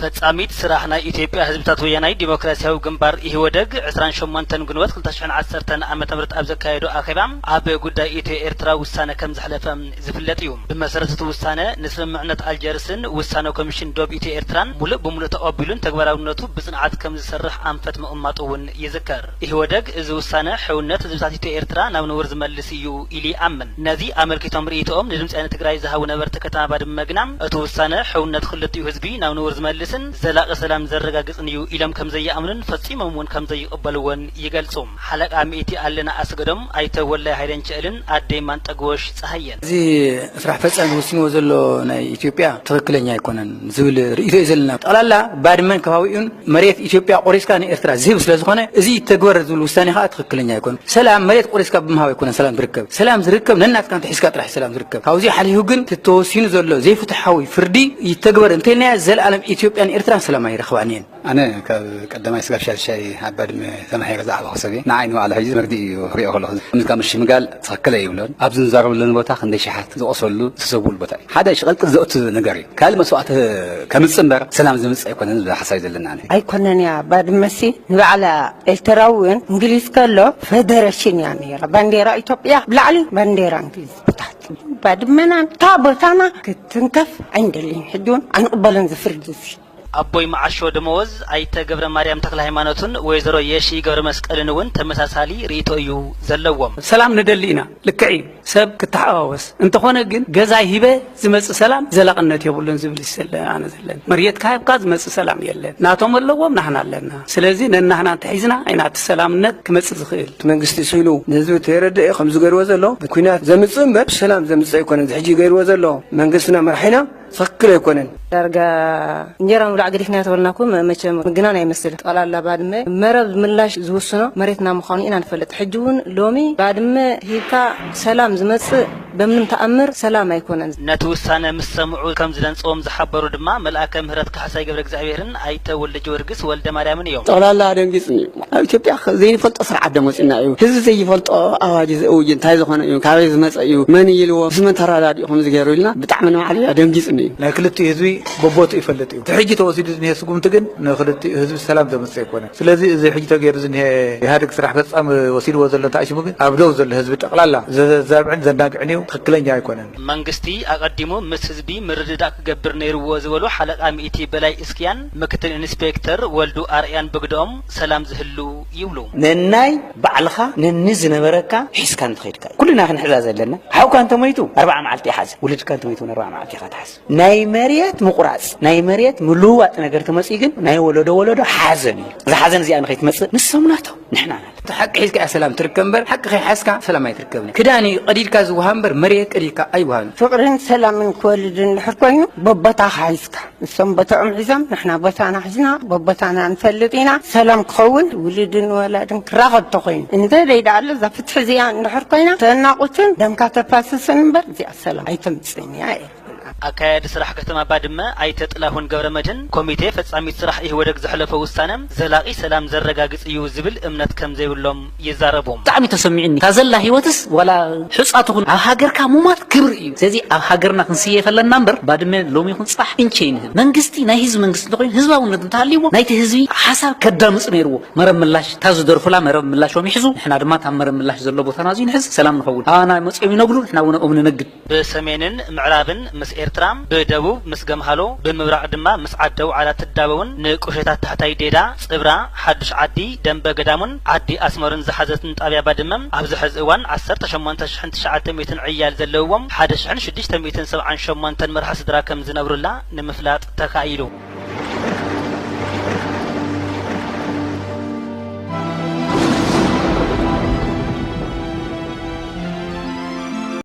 ፈጻሚት ስራሕ ናይ ኢትዮጵያ ህዝብታት ወያናይ ዲሞክራሲያዊ ግንባር፣ ኢህወደግ፣ ዕስራን ሸሞንተን ግንቦት ክልተ ሽሕን ዓሰርተን ዓመተ ምህረት ኣብ ዘካየዶ ኣኼባ፣ ኣብ ጉዳይ ኢትዮ ኤርትራ ውሳነ ከም ዘሕለፈ ዝፍለጥ እዩ። ብመሰረት እቲ ውሳነ፣ ንስምምዕነት ኣልጀርስን ውሳነ ኮሚሽን ዶብ ኢትዮ ኤርትራን ሙሉእ ብሙሉእ ተቐቢሉን ተግባራውነቱ ብጽንዓት ከም ዝሰርሕ ኣንፈት ምቕማጡ እውን ይዝከር። ኢህወደግ እዚ ውሳነ ሕውነት ህዝብታት ኢትዮ ኤርትራ ናብ ንቡር ዝመልስ እዩ ኢሉ ይኣምን። ነዚ ኣመልኪቶም ርእይቶኦም ንድምፂ ወያነ ትግራይ ዝሃቡ ነበርቲ ከተማ ባድመ ግና፣ እቲ ውሳነ ሕውነት ክልቲኡ ህዝቢ ናብ ንቡር ዝመልስን ዘላቒ ሰላም ዘረጋግፅን እዩ ኢሎም ከም ዘይኣምኑን ፈፂሞም እውን ከም ዘይቕበልዎን ይገልፁ። ሓለቃ ሚእቲ ኣለና ኣስገዶም፣ ኣይተ ወላይ ሃይለንቸእልን ኣደይ ማንጠግቦሽ ፀሃየን። እዚ ስራሕ ፈፃሚ ወሲንዎ ዘሎ ናይ ኢትዮጵያ ትኽክለኛ ኣይኮነን ዝብል ርእይቶ እዩ ዘለና። ጠቕላላ ባድመን ከባቢኡን መሬት ኢትዮጵያ ቆሪስካ ንኤርትራ ዝህብ ስለ ዝኾነ፣ እዚ ይተግበር ዝብል ውሳኔ ከዓ ትኽክለኛ ኣይኮነን። ሰላም መሬት ቆሪስካ ብምሃብ ኣይኮነን ሰላም ዝርከብ። ሰላም ዝርከብ ነናትካ እንተሒዝካ ጥራሕ ሰላም ዝርከብ። ካብዚ ሓሊፉ ግን እቲ ተወሲኑ ዘሎ ዘይፍትሓዊ ፍርዲ ይተግበር እንተኢልናዮ፣ ዘላለም ኢትዮጵያን ኤርትራን ሰላም ኣይረኽባን እየን። ኣነ ካብ ቀዳማይ ስጋብ ሻድሻይ ኣብ ባድመ ተማሂረ ዝዓበኹ ሰብ እየ። ንዓይ ንባዕሉ ሕጂ መርድእ እዩ ክሪኦ ከለኹ። ከምዚ ካብ ምሽምጋል ትኽክል ኣይብሎን። ኣብዚ ንዛረበሉ ዘለና ቦታ ክንደይ ሽሓት ዝቖሰሉ ዝተሰውኡሉ ቦታ እዩ። ሓደ ሽቐልቅል ዘእቱ ነገር እዩ። ካልእ መስዋእቲ ከምጽእ እምበር ሰላም ዘምጽእ ኣይኮነን ዝብል ሓሳብ እዩ ዘለና። ኣነ ኣይኮነን እያ ባድመሲ ንባዕላ ኤርትራዊ እውን እንግሊዝ ከሎ ፌደሬሽን እያ ነይራ። ባንዴራ ኢትዮጵያ ብላዕሊ፣ ባንዴራ እንግሊዝ ብታሕቲ። ባድመና እታ ቦታና ክትንከፍ ኣይንደልይን። ሕጂ እውን ኣይንቕበልን ዝፍርድ እዚ። ኣቦይ መዓሾ ደመወዝ፣ ኣይተ ገብረ ማርያም ተክለ ሃይማኖትን ወይዘሮ የሺ ገብረ መስቀልን እውን ተመሳሳሊ ርእይቶ እዩ ዘለዎም። ሰላም ንደሊ ኢና፣ ልክዕ እዩ፣ ሰብ ክተሓዋወስ። እንተኾነ ግን ገዛይ ሂበ ዝመጽእ ሰላም ዘላቕነት የብሉን ዝብል ይሰለ ኣነ ዘለን። መሬትካ ሂብካ ዝመጽእ ሰላም የለን። ናቶም ኣለዎም፣ ናህና ኣለና። ስለዚ ነናህና እንተሒዝና ኢና እቲ ሰላምነት ክመጽእ ዝኽእል። እቲ መንግስቲ ስኢሉ ንህዝቢ ተይረድእ እዩ ከምዚ ገይርዎ ዘሎ። ብኲናት ዘምጽእ እምበር ብሰላም ዘምጽእ ኣይኮነን። እዚ ሕጂ ገይርዎ ዘሎ መንግስትና መራሒና ትኽክል ኣይኮነን። ዳርጋ እንጀራ ምብላዕ ገዲፍና ተበልና እኮ መ-፣ መቸም ምግናን ኣይመስልን። ጠቕላላ ባድመ መረብ ምላሽ ዝውስኖ መሬትና ምዃኑ ኢና ንፈልጥ። ሕጂ እውን ሎሚ ባድመ ሂብካ ሰላም ዝመጽእ በምንም ተኣምር ሰላም ኣይኮነን። ነቲ ውሳነ ምስ ሰምዑ ከም ዝደንጽዎም ዝሓበሩ ድማ መልኣከ ምህረት ካሕሳይ ገብረ እግዚኣብሔርን ኣይተ ወልደ ጊዮርጊስ ወልደ ማርያምን እዮም። ጠቕላላ ደንጊጽኒ እዩ። ኣብ ኢትዮጵያ ዘይንፈልጦ ስርዓት ደመፂና እዩ። ህዝቢ ዘይፈልጦ ኣዋጅ ዘእውጅ እንታይ ዝኾነ እዩ? ካበይ ዝመፀ እዩ? መን እዩ ኢልዎ? ምስ መን ተረዳዲኡ ከምዚ ገይሩ ኢልና ብጣዕሚ ንባዕሉ ኣደንጊፅኒ እዩ። ናይ ክልቲኡ ህዝቢ በቦቱ ይፈልጥ እዩ። እቲ ሕጂ ተወሲዱ ዝኒሀ ስጉምቲ ግን ንክልቲኡ ህዝቢ ሰላም ዘምፅእ ኣይኮነን። ስለዚ እዚ ሕጂ ተገይሩ ዝኒሀ ኢህኣዴግ ስራሕ ፈፃሚ ወሲድዎ ዘሎ እንታይ ሽሙ ግን ኣብ ደው ዘሎ ህዝቢ ጠቕላላ ዘዛብዕን ዘናግዕን እዩ። ትኽክለኛ ኣይኮነን። መንግስቲ ኣቐዲሙ ምስ ህዝቢ ምርድዳእ ክገብር ነይርዎ ዝበሉ ሓለቓ ሚእቲ በላይ እስክያን ምክትል ኢንስፔክተር ወልዱ ኣርያን ብግደኦም ሰላም ዝህሉ ይብሉ። ነናይ ባዕልኻ ነኒ ዝነበረካ ሒዝካ እንትኸድካ እዩ። ኩልና ክንሕዛ ዘለና። ሓውካ እንተሞይቱ ኣርባዓ መዓልቲ ይሓዝ፣ ውልድካ እንተሞይቱ እውን ኣርባዓ መዓልቲ ኢኻ ትሓዝ። ናይ መሬት ምቑራፅ፣ ናይ መሬት ምልውዋጥ ነገር ተመፅኡ ግን ናይ ወለዶ ወለዶ ሓዘን እዩ። እዛ ሓዘን እዚኣ ንኸይትመፅእ ንሶም ናቶም ንሕና ናት። እቲ ሓቂ ሒዝካ እያ ሰላም ትርከብ እምበር ሓቂ ከይሓዝካ ሰላም ኣይትርከብን። ክዳን እዩ ቀዲድካ ዝወሃብ እምበር መሬት ቀዲድካ ኣይወሃብን። ፍቕርን ሰላምን ክወልድ እንድሕር ኮይኑ በቦታኻ ሒዝካ፣ ንሶም ቦታኦም ሒዞም ንሕና ቦታና ሒዝና በቦታና ንፈልጥ ኢና። ሰላም ክኸውን ውልድን ወላድን ክራኸብ ተኾይኑ፣ እንተደይ ደኣ ኣሎ እዛ ፍትሒ እዚኣ እንድሕር ኮይና ተናቑትን ደምካ ተፋስስን እምበር እዚኣ ሰላም ኣይተምፅእን እያ። ኣካያዲ ስራሕ ከተማ ባድመ ኣይተ ጥላሁን ገብረመድህን፣ ኮሚቴ ፈጻሚት ስራሕ ኢህወደግ ዘሕለፎ ውሳነ ዘላቒ ሰላም ዘረጋግጽ እዩ ዝብል እምነት ከም ዘይብሎም ይዛረቡ። ብጣዕሚ ተሰሚዑኒ። እታ ዘላ ህይወትስ ዋላ ሕጻ ትኹን ኣብ ሃገርካ ሙማት ክብሪ እዩ። ስለዚ ኣብ ሃገርና ክንስየፍ ኣለና እምበር ባድመ ሎሚ ይኹን ጽባሕ ኢንች ኣይንህብ። መንግስቲ ናይ ህዝቢ መንግስቲ እንተኾይኑ ህዝባውነት እንተሃልይዎ ናይቲ ህዝቢ ሓሳብ ከዳምጽ ነይርዎ። መረብ ምላሽ እታ ዝደርፉላ መረብ ምላሾም ይሕዙ፣ ንሕና ድማ እታ መረብ ምላሽ ዘሎ ቦታና እዚ ንሕዝ፣ ሰላም ንኸውን። ኣባና መጺኦም ይነግዱ፣ ንሕና እውን ኣብኦም ንነግድ። ብሰሜንን ምዕራብን ምስ ኤርትራ፣ ብደቡብ ምስ ገምሃሎ፣ ብምብራቕ ድማ ምስ ዓዲ ኣውዓላ ትዳበውን ንቁሸታት ታሕታይ ዴዳ፣ ጽብራ፣ ሓዱሽ ዓዲ፣ ደንበ ገዳሙን ዓዲ ኣስመሮን ዝሓዘትን ጣብያ ባድመ ኣብዚ ሕዚ እዋን ዓሰርተ ሸሞንተ ሽሕን ትሽዓተ ሚእትን ዕያል ዘለውዎም ሓደ ሽሕን ሽዱሽተ ሚእትን ሰብዓን ሸሞንተን መርሓ ስድራ ከም ዝነብሩላ ንምፍላጥ ተኻኢሉ።